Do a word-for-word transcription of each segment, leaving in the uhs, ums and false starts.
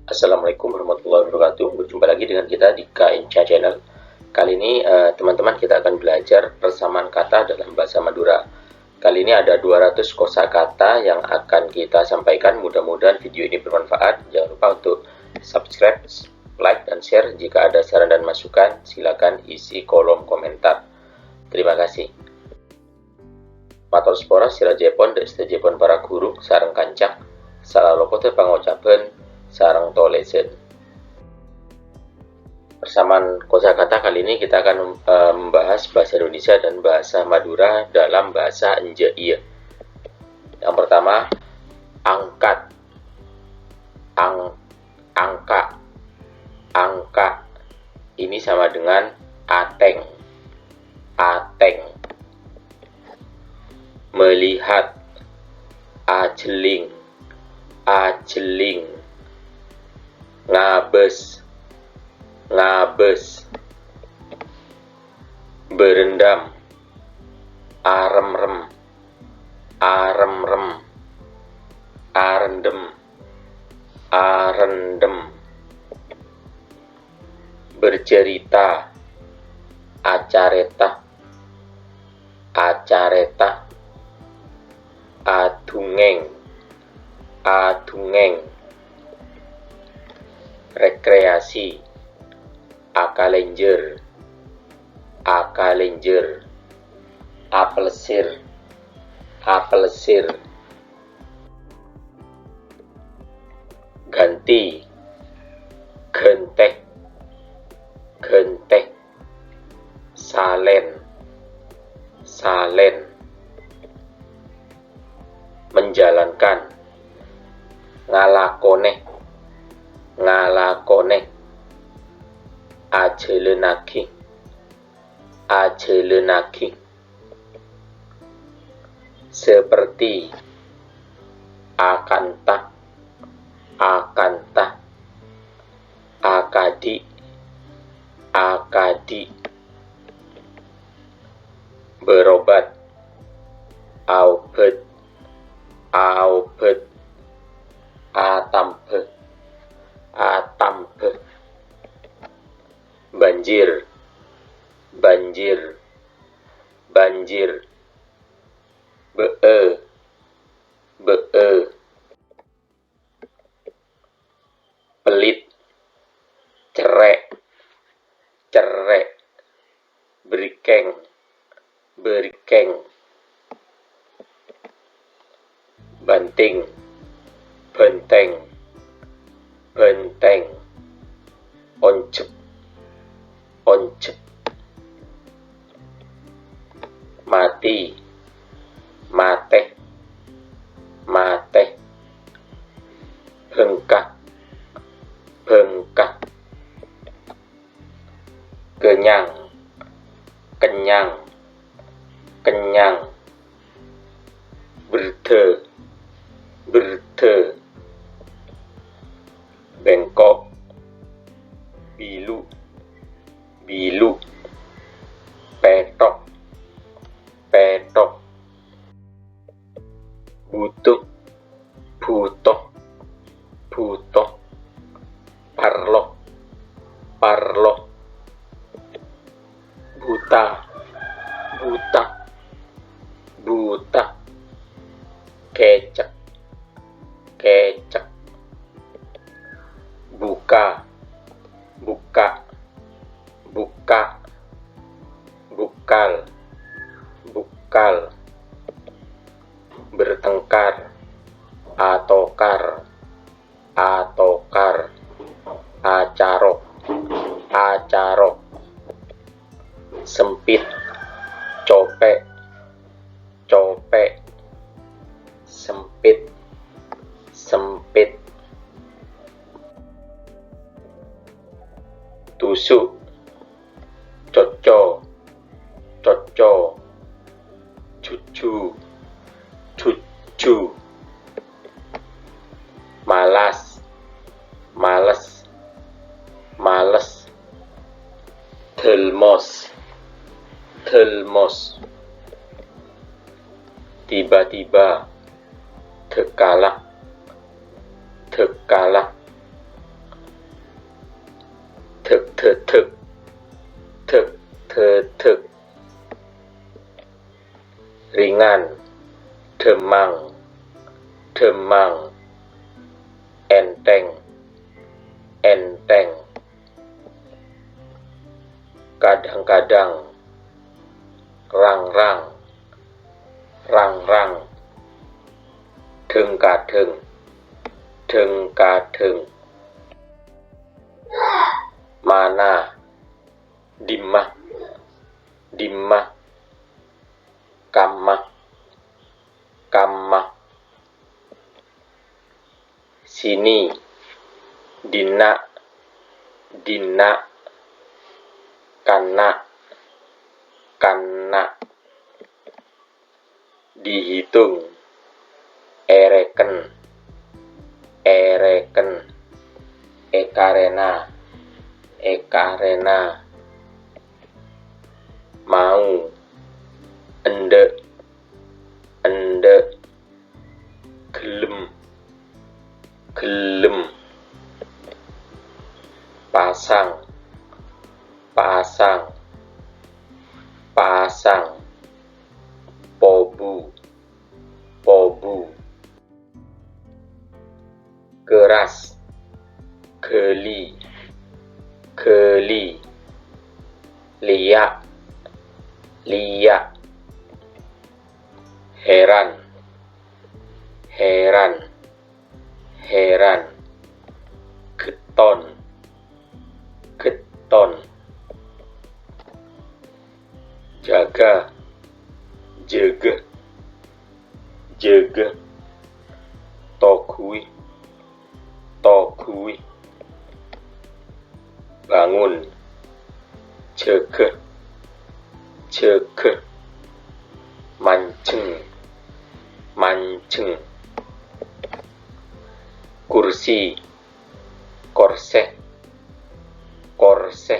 Assalamualaikum warahmatullahi wabarakatuh. Berjumpa lagi dengan kita di K N C Channel. Kali ini, eh, teman-teman, kita akan belajar persamaan kata dalam bahasa Madura. Kali ini ada dua ratus kosakata yang akan kita sampaikan. Mudah-mudahan video ini bermanfaat. Jangan lupa untuk subscribe, like, dan share. Jika ada saran dan masukan, silakan isi kolom komentar. Terima kasih. Mator sapora sadhâjâèpon, sadhâjâèpon para ghuru sareng kanca, salalopotta pangocabhân sareng tolèsan. Persamaan kosakata kali ini kita akan, eh, membahas bahasa Indonesia dan bahasa Madura dalam bahasa enjâ' iyâ. Yang pertama, angkat. Ang-, angka. Angka. Ini sama dengan atèng. Atèng. Melihat. Ajhelling. Ajhelling. Ngabâs. Ngabâs. Berendam. Aremrem. Aremrem. Arendem. Arendem. Bercerita. Acarèta. Acarèta. Adhungngèng. Adhungngèng. Rekreasi. Akalènjhâr. Akalènjhâr. Apalesir. Apalesir. Ganti. Ghântè. Ghântè. Salèn. Salèn. Menjalankan. Ngalakonè. Ngalakonè. Ajhâlânnaghi. Ajhâlânnaghi. Seperti. Akanta. Akanta. Akadhi'. Akadhi'. Berobat. Aobât. Aobât. Atambhâ. Atambhâ. Banjir. Banjir. Banjir. Bâ'â. Bâ'â. Pelit. Cerrè'. Cerrè'. Bârikèng. Bârikèng. Banting. Bântèng. Bântèng. Onjhep. Onjhep. Mati. Matè. Matè. Bengka. Bengka. Kenyang. Kenyang. Kenyang. Berdhâ. Berdhâ. Bengkok. Bilu. Bilu. Pèthok. Pèthok. Butuh. Buto. Buto. Parlo. Parlo. Buta. Buta. Buta. Kècèk. Kècèk. Buka. Bukka'. Bukka'. Bukkal. Bukkal. Bertengkar. Atokar. Atokar. Acarok. Acarok. Sempit. Copè'. Copè'. Sempit. Sempit. Tusuk. Cocco. Cocco. Jujju. Jujju. Malas. Males. Males. Dhelmos. Dhelmos. Tiba-tiba. Dhâkkala. Dhâkkala. Dhek-dhedhek, dhek-dhedhek. Ringan, dhemang, dhemang. Ènthèng, ènthèng. Kadhâng-kadhâng, rang-rang, rang-rang. Dhâng-kadhâng, dhâng-kadhâng. Mana, dimma, dimma. Kamma, kamma. Sini, dinna', dinna'. Kanna', kanna'. Dihitung, èrèken, èrèken. Èkarèna, èkarèna. Mau, endâ', endâ'. Ghellem, ghellem. Pasang, pasang, pasang. Pobu, pobu. Keras, ghâli, ghâli. Lèya', lèya'. Heran, heran, heran. Ghetton, ghetton. Jaga, jâgâ, jâgâ. Toghuwi, toghuwi. Bangun, jâgâ, jâgâ. Manjheng, manjheng. Kursi, korsè, korsè.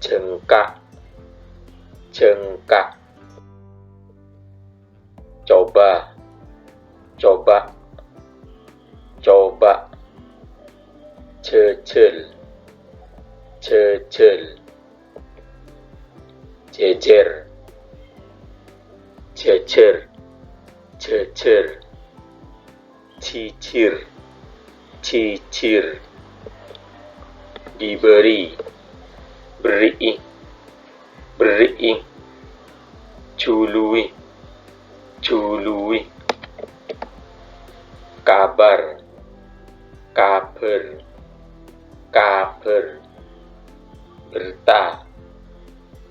Jhângka', jhângka'. Coba, coba, coba. Jhâjhâl, jhâjhâl. Jhèjhèr, jhèjhèr, jhèjhèr. Jhijhir, jhijhir. Diberi, berri'i, berri'i. Juluwi, juluwi. Kabar, kabhâr, kabhâr. Berta,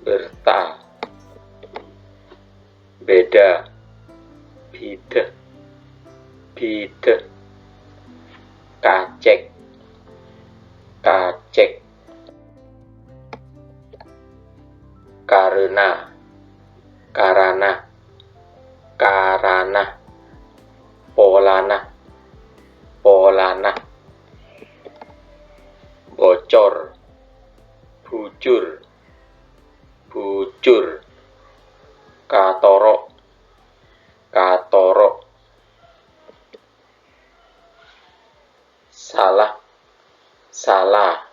berta. Bhidhâ, bhidhâ, bhidhâ. Kacèk, kacèk. Karena, karana, karana. Polana, polana. Bocor, bujur, bujur. Katoro', katoro'. Sala, sala,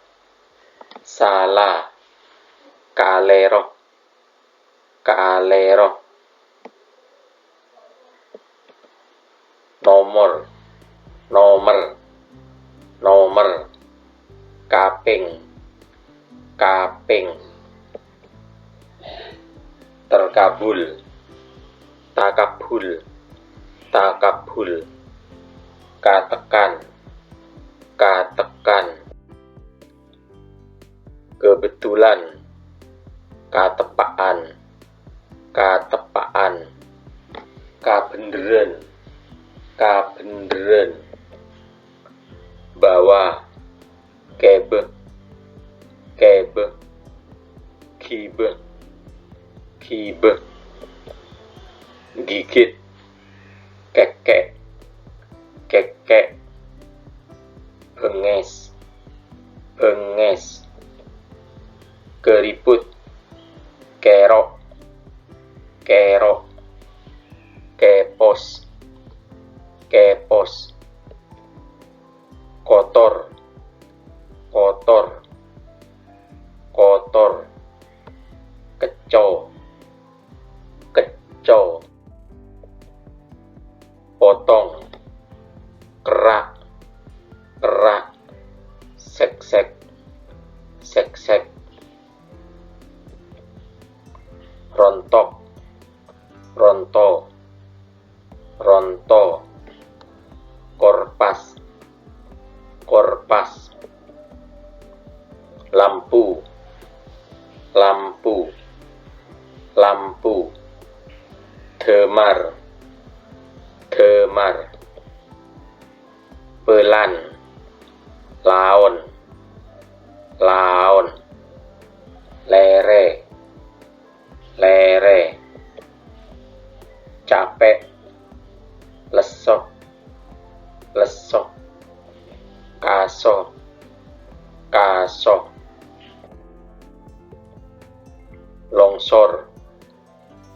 sala. Kalèro, kalèro. Nomor, nomer, nomer. Kapèng, kapèng. Terkabul, takabul, takabul. Katekan, katekan. Kebetulan, kateppa'an, kateppa'an. Kabhendherrân, kabhendherrân. Bawa, kèbâ, kèbâ. Ghibâ, ghibâ. Gigit, kèkkè', kèkkè'. Bengngès, bengngès. Keriput, kèro', kèro'. Kèpos, kèpos. Kotor, kotor. Ronto. Korpas. Korpas. Lampu. Lampu. Lampu. Dâmar. Dâmar. Bâlân. Laon. Laon. Lèrè. Lèrè. Capè'. Lesso. Lesso. Kaso. Kaso. Longsor.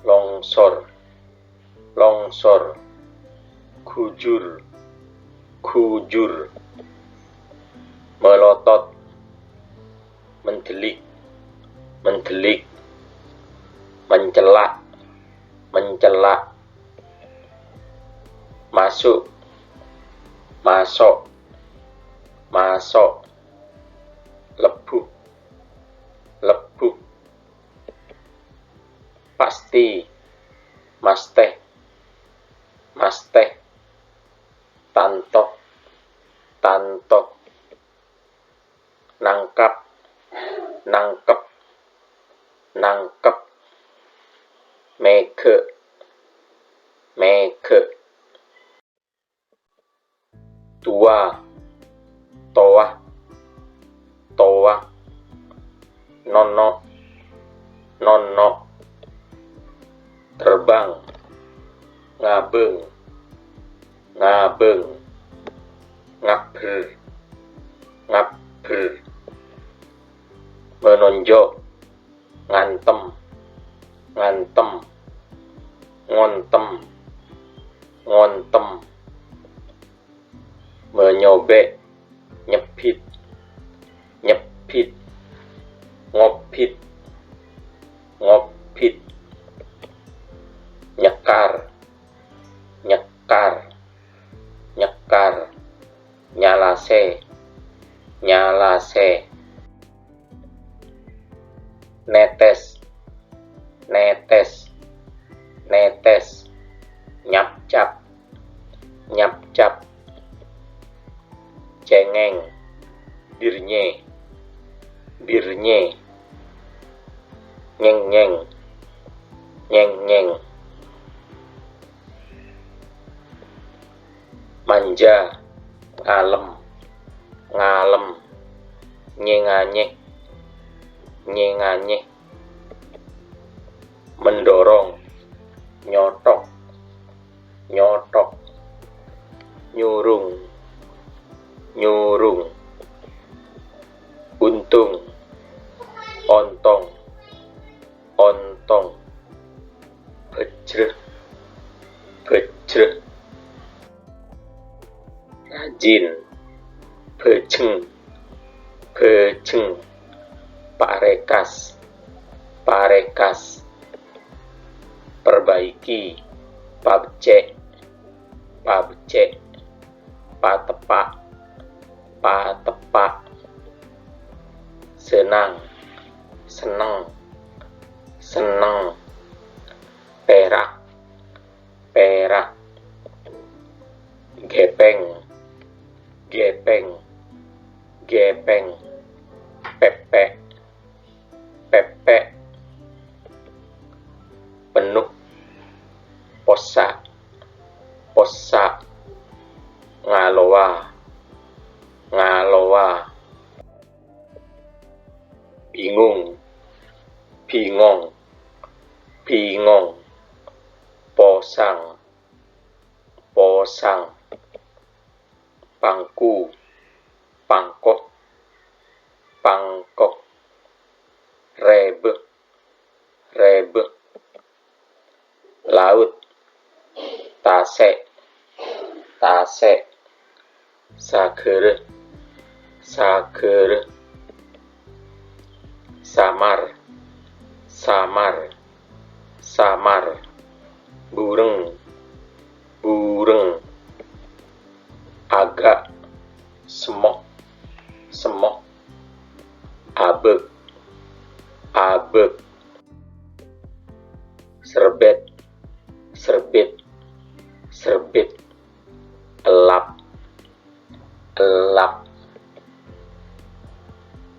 Longsor. Longsor. Ghujur. Ghujur. Melotot. Mendelik. Mendelik. Mencella'. Mencella'. Masuk. Maso'. Maso'. Lebbhu. Lebbhu. Pasti. Masthè. Masthè. Tanto. Tanto. Nangkap. Nangkep. Nangkep. Mèghâ'. Mèghâ'. Towa. Towa. Towa. Nono'. Nono'. Terbang. Ngabâng. Ngabâng. Ngabbher. Ngabbher. Menonjok. Ngantem. Ngantem. Ngontem. Ngontem. Menyobè'. Nyebbhit. Nyebbhit. Ngobbhit. Ngobbhit. Nyekar. Nyekar. Nyekar. Nyalasè. Nyalasè. Nètès. Nètès. Nètès. Nyapcap. Nyapcap. Cengeng. Birnyè. Birnyè. Nyengnyeng. Nyengnyeng. Manja. Ngalem. Ngalem. Nyè-nganyè. Nyè-nganyè. Mendorong. Nyothok. Nyothok. Nyurung. Nyurung. Untung. Ontong. Ontong. Bhâjrâ. Bhâjrâ. Rajin. Bhâjheng. Bhâjheng. Parèkas. Parèkas. Perbaiki. Pabecce'. Pabecce'. Pateppa'. Pateppa'. Senang. Senneng. Senneng. Perak. Perak. Gepeng. Gepeng. Gepeng. Pèpè'. Pèpè'. Penuh. Possa'. Possa'. Ngalowa. Ngalowa. Bingung. Bingong. Bingong. Posang. Posang. Pangku. Pangko. Pangko. Rèbâ. Rèbâ. Laut. Tasè'. Tasè'. Saghârâ. Saghârâ. Samar. Samar. Samar. Bureng. Bureng. Aga'. Semmo. Semmo. Abâk. Abâk. Serbèt. Serbèt. Serbit, ellap, ellap.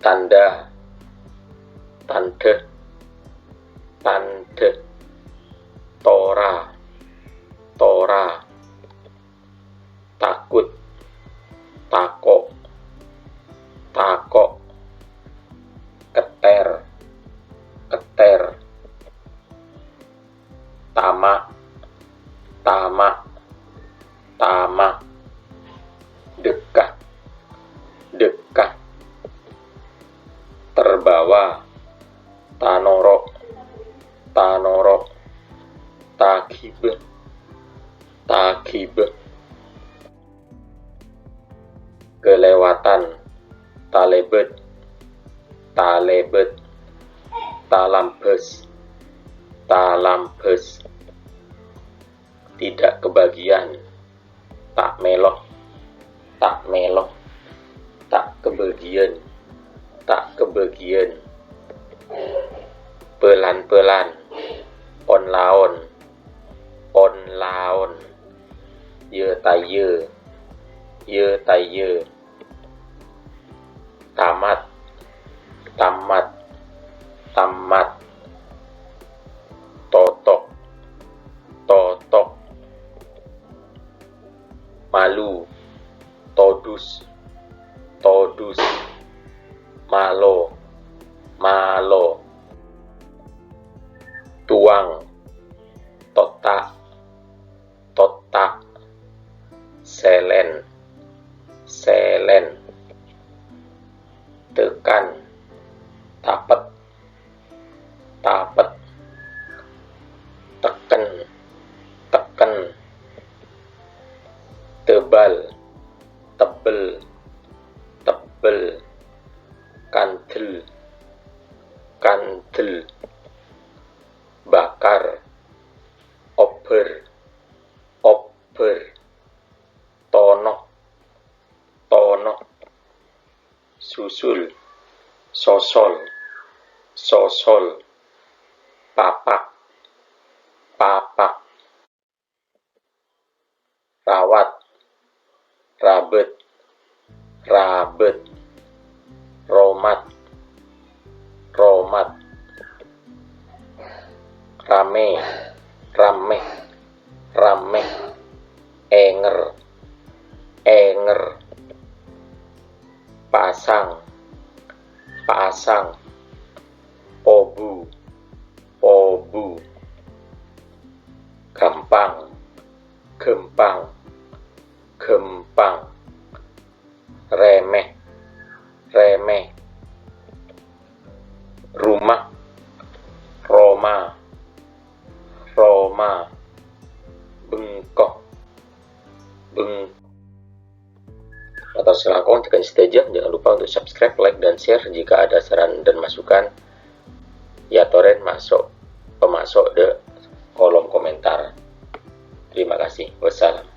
Tandhâ, tandhâ, tandhâ. Tora, tora. Takut, tako', tako'. Ketter, ketter. Tama', tama', tama'. Dhekka, dhekka. Terbawa, tanoro', tanoro'. Taghibâ, taghibâ. Kelewatan, talèbât, talèbât. Talambhâs, talambhâs. Tidak kebagian, ta' mèlo, ta' mèlo. Ta' kebagian, ta' kebagian. Pelan-pelan, on-laon, on-laon. Yâ ta' iyâ, yâ ta' iyâ. Tamat, tamat, tamat. Totok, totok. Malu, todus, todus. Malo, malo. Tuwang, totta', totta'. Sèlèn, sèlèn. Tekan, tapet, tapet. Tekken, tekken. Tebal, tebel, tebel. Kandel, kandel. Bakar, obbhâr, obbhâr. Tono, tono. Susul, sosol, sosol. Papak, papak. Rawat, rabet, rabet. Romat, romat. Rame, ramè, ramè. Ènger, ènger. Pasang, pasang. Pobu, pobu. Ghâmpang, ghâmpang, ghâmpang. Remè, remè. Roma, roma, roma. Bengko, bengko. Atas langkong tekan sadhâjâ, jangan lupa untuk subscribe, like, dan share. Jika ada saran dan masukan, yâ torè maso', pamaso' dâ' kolom komentar. Terima kasih. Wassalam.